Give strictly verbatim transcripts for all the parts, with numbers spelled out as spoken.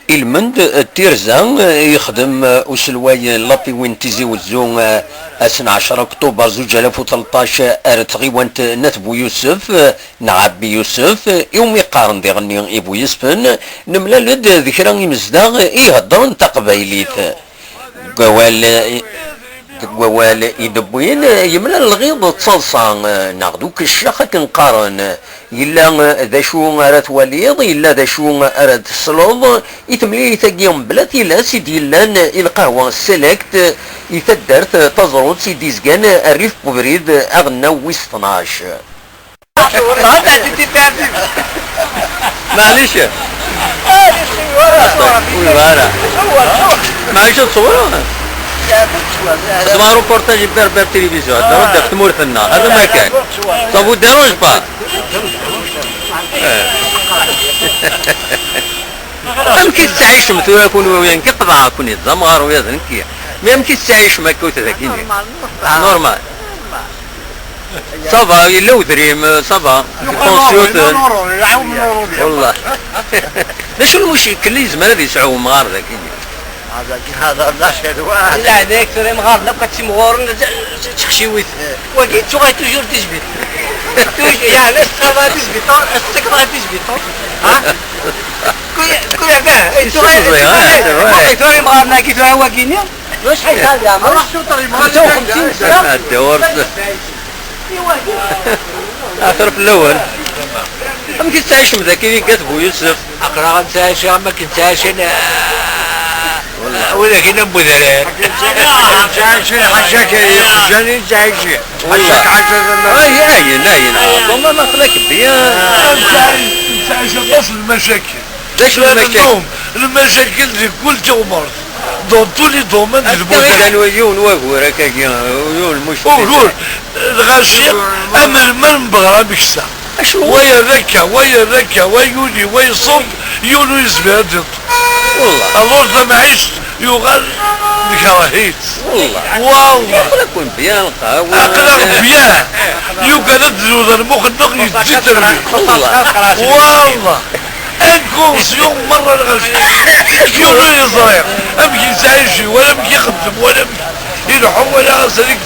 Ilmend d tirza, yexdem uselway n lapiwin n Tizi Wezzu ass n ɛecra Oktuber zuǧ alaf u tleṭṭac ar tɣiwant n At Buyusef, neɣ Ɛebbi Yusef, iwumi qqaren diɣenni i Buyesfen. Nemlal-d d kra imezdaɣ i iheddren taqbaylit. Deg wawal, deg wawal i d-wwin, yemlal lɣiḍ d taḍsa, neɣ d ukeccax akken qqaren. Yella d acu ara twaliḍ, yella d acu ara tesleḍ, i temlilit-agi mebla tilas i d-yellan i lqahwa Select, i taddart Taẓrut i d-izgan rrif n ubrid aɣelnaw wis tnac. Maɛlic. Ur yebɣi ara. Maɛlic ad تصورها. Xedmeɣ reportage i Berbère Télévision, ad d-ruddeɣ tmurt-nneɣ. Hada ma kan. Ça vous dérange pas? Amek i tettɛicem tura kunwi? Nekki qeḍɛeɣ-ken-id d amɣar uya d nekki. Mi amek i tettɛicem akka ut dagi-nni? Normal. Ça va, yella udrim, ça va. Dépensiyoten. Wallah. D acu n lmucekkel i yezmer ad yesɛu umɣar dagi-nni? Hada, hada, d acu d wa? Leɛna-yak tura imɣaren akk ad ttimɣuren d, d, d tqeciwit. Wagi yettuɣal toujours d tijbit. Toujours, yeɛna s txaḍ ɣer tijbit, s txaḍ ɣer tijbit. Ha? Kul, kul da, yettuɣal d tijbit. Tura imɣaren-agi tura wagini. Acḥal hada yeɛmer? Xemsa u xemsin sna. Ɛeddi ɣur-s. Axir fell-awen. Amek i tettɛicem dagi di At Buyusef? Aql-aɣ nettɛici am akken ttɛicin, ah, wid-agi n Umudrar. Nettɛici lḥaǧa kan, iqjan i nettɛici. Ḥaǧa, ḥaǧa. Ay, ayen, ayen. Ḍuman aql-ak bien. Nettɛici aṭas n lmacakil. D acu lmacakil? Nnum, lmacakil di kul tiɣmert. Dans tous les domaines de lmudar. Akka i d-nwa yiwen wagur akkagi, yiwen lmucekil. Ugur, lɣaci, am lmal n beɣra meksa. Acu? Wa yerra akka, wa yerra akka, wa yuli, wa iṣubb, yiwen ur yezmir ad d-iṭṭef. Wallah. Alors tamɛict yuɣal nekreh-itt. Wallah. Wallah. Aql-aken bien lqahwa. Aql-aɣ bien. Yukan ad d-nuder muxenneq yezzi-d rrif. Wallah. Wallah. Inconscient merra lɣaci. Yiwen ur yeẓri amek yettɛici, wala amek ixeddem, wala amek ileḥḥu, wala asarik.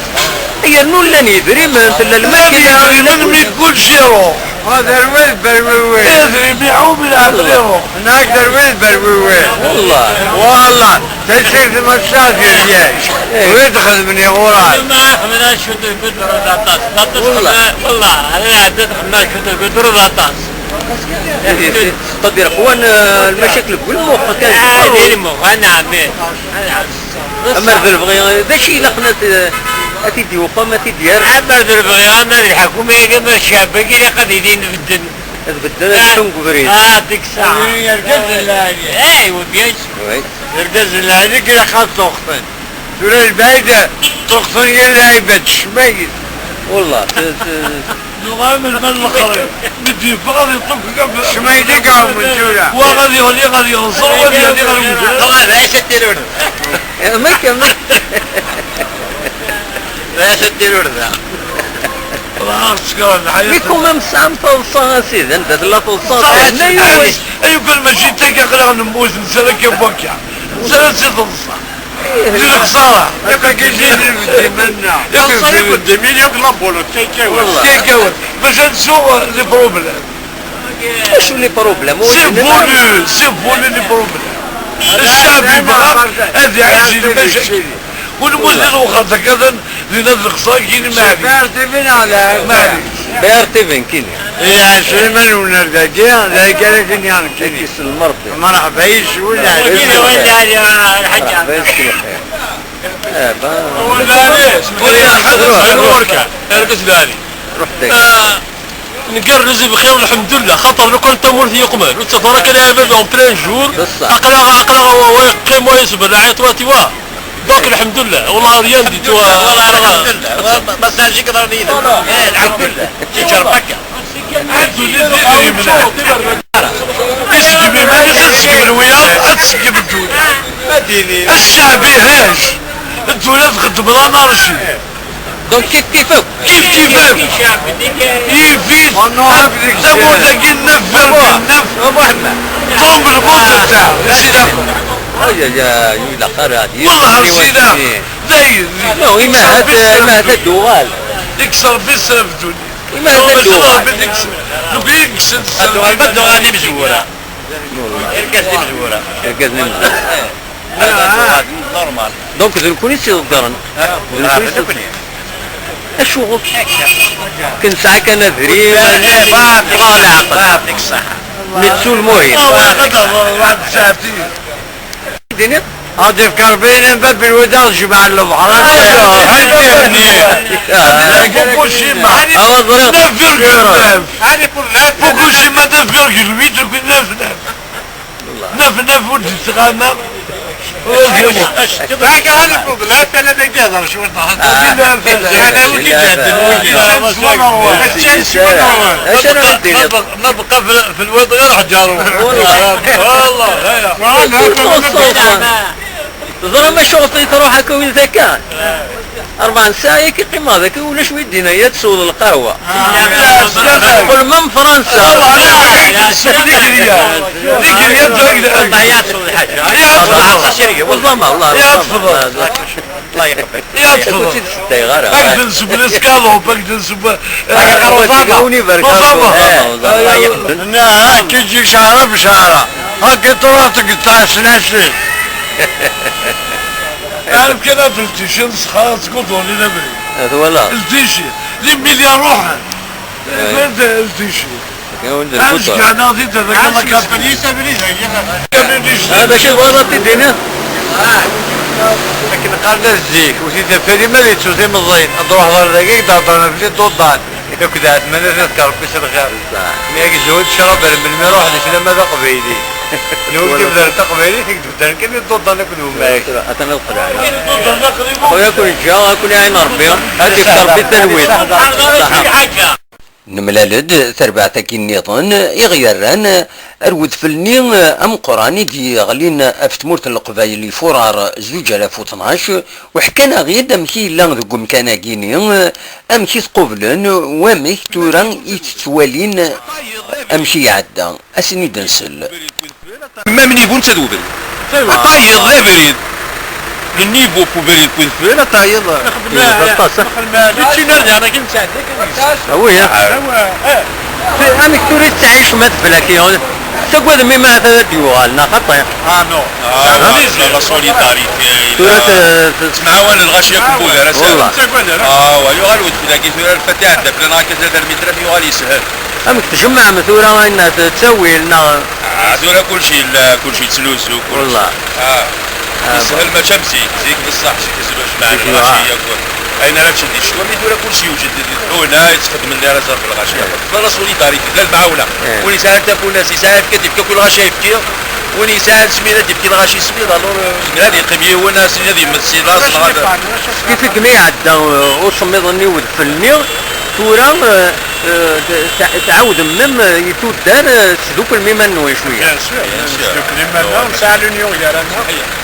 Yernu llan yedrimen, tella lmakina, llan yedrimen, mi kulci iruḥ. Hada rwid berwiwi. Idrimen iɛum leɛqel iruḥ. Hnak d rwid berwiwi. Wallah. Wallah. D acu i d mačča di Lezzayer. Eh. Ur d-xedmen iɣuran. Ma xedmen acu d-, d-, d-, d-, aṭas. D aṭas. Wallah. Wallah. Ala d-, d-, xedmen acu d-, d-, d-, d-, aṭas. Qed ireqwan, eh, lmacakil deg ulmuq kan. Ah, di lmuq, ah, naɛam, eh. Ah, naɛam. Amer d lebɣi, d acu ilaqen ad, ad t-id-yuqem, ad t-id-yerr? Amer d lebɣi, amer d lḥakuma, amer d ccɛeb-agi, ilaq ad ilin bedden. Ad bedden, ad ffɣen deg ubrid. Ah, deg ssaɛa. Irgazen lɛali. Eh, wa bien sûr. Oui. Irgazen lɛali, ilaq ad ṭṭuqten. Tura lbaɛid, ṭṭuqten yal lɛibad, ccmayet. Wallah, t-, t-, Yuɣal melmi n lexrif. Mi d-yeffeɣ ad yeṭṭef deg af-, ccmayet i iɛummen tura. Wa ad yeɣli, ad yeɣẓer, wa ad yeɣli, ad yewjed. Xalaṣ, d acu ad d-ilul? Amek, amek? D acu ad d-ilul da? Raɣ sekran, ḥaya. Mais quand même, tesɛam taḍsa, a sidi, anda tella taḍsa? Taḍsa, tenna yiwet. Ayukan mačči d takka, aql-aɣ nemmut, nettarra kan wakka. Nettarra-tt i taḍsa. Di lexsara. Yak-agi d lbeddi-nneɣ. Yak lbeddi, yak labulus, yak awal. Yak awal. Bac ad nsuɣ, eh, les problèmes. Acu les problèmes? C'est voulu, c'est voulu les problèmes. Ccɛeb yebɣa ad iɛic di lmacakil. Ur nemmut di lewqat akka, dinna d lexsara, kini maɛlic. Maɛlic. Bear T V nekkini. Iɛeccel iman-nwen ar dagi, d agi ara k-iniɣ nekkini. Ad k-isellem Rebbi. Merḥba yes-wen. Merḥba yes-wen. Merḥba yes-wen. Eh, ba. Wala, wala, ḥader s ɣur-k. Argaz lɛali. Ruḥ dagi. Ah, ngerrez ibqi, lḥemdullah, xaṭer lukan tamurt yeqmen, ur tettafar akken aɛbad en plein jour. Bessah. Aql-aɣ, aql-aɣ wa, wa yeqqim, wa yesber, lɛayat wa tiwa. Donc, lḥemdullah, wallah, rien du tout. Wallah, lḥemdullah. Wa, ma, ma sɛic kra n yid. Eh, lḥemdullah. Iǧer bakka. Ad d-tuli d idrimen. Iseggem iman-is, ad tseggem lwiyaḍ, ad tseggem ddunit. Ccɛeb ihaj. Ddunit txeddem la anarchie. Donc, kif kif akk. Kif kif akk. Yif-it am tamurt-agi n neuf virgule neuf. Tremblement de terre. Ay, ay, ay, ilaq ara ad yili. Wallah, Sidi, dayen. Non, imahat, imahat ad d-uɣal. Yekkes Rebbi sser ɣef ddunit. Imahat ad d-uɣal. Rebbi yekkes. Ad d-uɣal, ad d-uɣal imezwura. Irgazen imezwura. Irgazen imezwura. Normal. Donc, d nekkni i tt-iḍeggren. D nekkni i tt-iḍeggren. Acuɣef? Ken nesɛa kan adrim. Nettu lmuhim. Dini? Ad yefk Rebbi ayen n bab n wid ad jemɛen lebḥer. Fukushima. Awa ẓriɣ. Fukushima neuf virgule huit, neuf neuf. Neuf neuf ur d-yettɣama. Akka, ad ifeḍ lɛafya, ad ak-ihder cwiṭ. Acu ara d-tiniḍ? Ma bqa fi lwiḍ ɣer ḥǧaru. Wallah. Teẓram acuɣef i truḥ akka wid akka? Rebɛa ssaɛa yakk i qqimeɣ daki, ulac wi d-yenna ad tesweḍ lqahwa. Teqqel même Fransa. Wallah, ma, Allah, Allah, Allah. Allah yeqbel. Yak ur tt-id-seddayeɣ ara. Ak-d-nseww l'escalope, ak-d-nseww, eh, ah, aqerẓaḍa. Yiwen iberk. Muxama. Eh, Allah yeqbel. Nna, ak-iǧi cɛara bcɛara. Ak-iṭruḥ deg ttɛasnasi. Ɛaref kan ad ltici, nesxar skud ur lin abrid. Twala. Ltici. D imilya ruḥen. Ltici. Amek yeɛna di dada kama kafir. Ah, d acu twalaḍ tidini? Akken qqaren zik, ur t-id-tafad iman yettu timeẓẓin. Ad ruḥeḍ ar dagi, ad d-heddren fell-i ṭuḍan. Akked ɛetman ad t-id-kerbi s lxir. Mi ak-zewweǧ ccrab ar melmi ruḥ d islam ad aqbayli. Newwi d-bder taqbaylit, i d-bder kan i ṭuḍan akked wemɛic. Atan ad qelɛen. Ṭuḍan akked wemɛic. Ad kun-iɛin Rebbi, ad yefk Rebbi talwit. Nemlal-d tarbaɛt-agi nniḍen i ɣ-yerran ar wedfel-nni ameqqran i d-yeɣlin ɣef tmurt n Leqbayel i Furar zuǧ alaf u tnac, u ḥkan-aɣ-id amek i yella deg umkan-agi-ni, amek i t-qublen, u amek tura i t-ttwalin, amek i iɛedda. Ad sen-id-nsel. Même niveau netta d ubrid. Ad tayeḍ d abrid. Le niveau n ubrid n udfel ad tayeḍ. Aṭas, ah. Mačči nadi, akken nesɛedda kan. Ah oui, hein. Ah, ouais, eh. Amek tura i tettɛicem adfel-agi? Tettagadem imahat ad d-yuɣal, neɣ xaṭi? Ah, non. Ah, la solidarité. Tura t-, t-, ttemɛawanen lɣaci akked wudar. Wallah. Ah, wa, yuɣal udfel-agi tura lfat iɛedda fell-aneɣ akka tlata lmitrat, yuɣal yeshel. Amek tjemɛem tura ayen ttawil, neɣ? Ah, tura kulci yella, kulci yettlusu, kulci. Wallah. Ah. Ah, yeshel mačči am zik, zik bessah, zik azal ur jemɛen lɣaci yakk. Ayen ara ččen di ccetwa, mi tura kulci yewjed di tḥuna, yettxeddmen di ara ẓer f lɣaci. Tella la solidarité, tella lemɛawna. Eh. Win yesɛan tafunast, yesɛa afki, ad yefk akk i lɣaci ayefki. Win yesɛan ssmid, ad yefk i lɣaci ssmid, alors, euh, yezmer ad yeqqim yiwen, ad s-, ad yemmet si laṣel, ad. Segmi iɛedda, euh, usemmiḍ-nni, wedfel-nni, tura, euh, euh, t-, t-, tɛawdem même, euh, i tuddar, euh, tesduklem iman-nwen cwiya. Bien sûr, bien sûr. Nesdukkel iman-nneɣ, nesɛa l'union gar-aneɣ.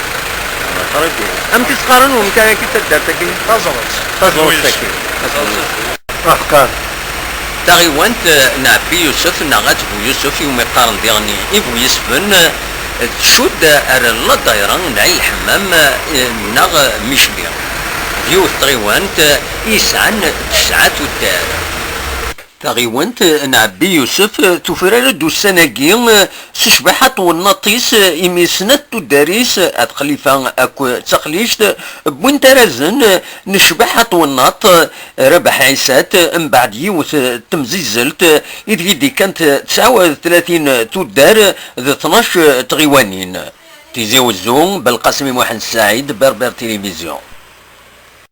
Très bien. Amek i s-qqaren umkan-agi, taddart-agi? Taẓreft. Taẓreft-agi. Taẓreft. Aḥeqqar. Taɣiwant, eh, n Ɛebbi Yusef neɣ At Bu Yusef, iwumi qqaren diɣen i Bu Yesfen, eh, tcudd ar ladayra n Ɛin Lḥemmam, eh, neɣ Micli. D yiwet tɣiwant, eh, i yesɛan tesɛa tuddar. Taɣiwant, eh, n Ɛebbi Yusef, eh, tufrar-d ussan-agi, eh, s ccbaḥa n twennaḍt-is, eh, imi snat tuddar-is, eh, At Xlifa akked Taxlict, eh, wwint arazen, eh, n ccbaḥa n twennaḍt, eh, Rabaḥ Ɛisat, eh, mbeɛd yiwet, eh, temzizzelt, eh, ideg i d-ikkant, eh, tesɛa u tlatin tuddar, eh, d tnac, eh, tɣiwanin. Tizi Wezzu, Belqasem Muḥend Saɛid, Berber Télévision.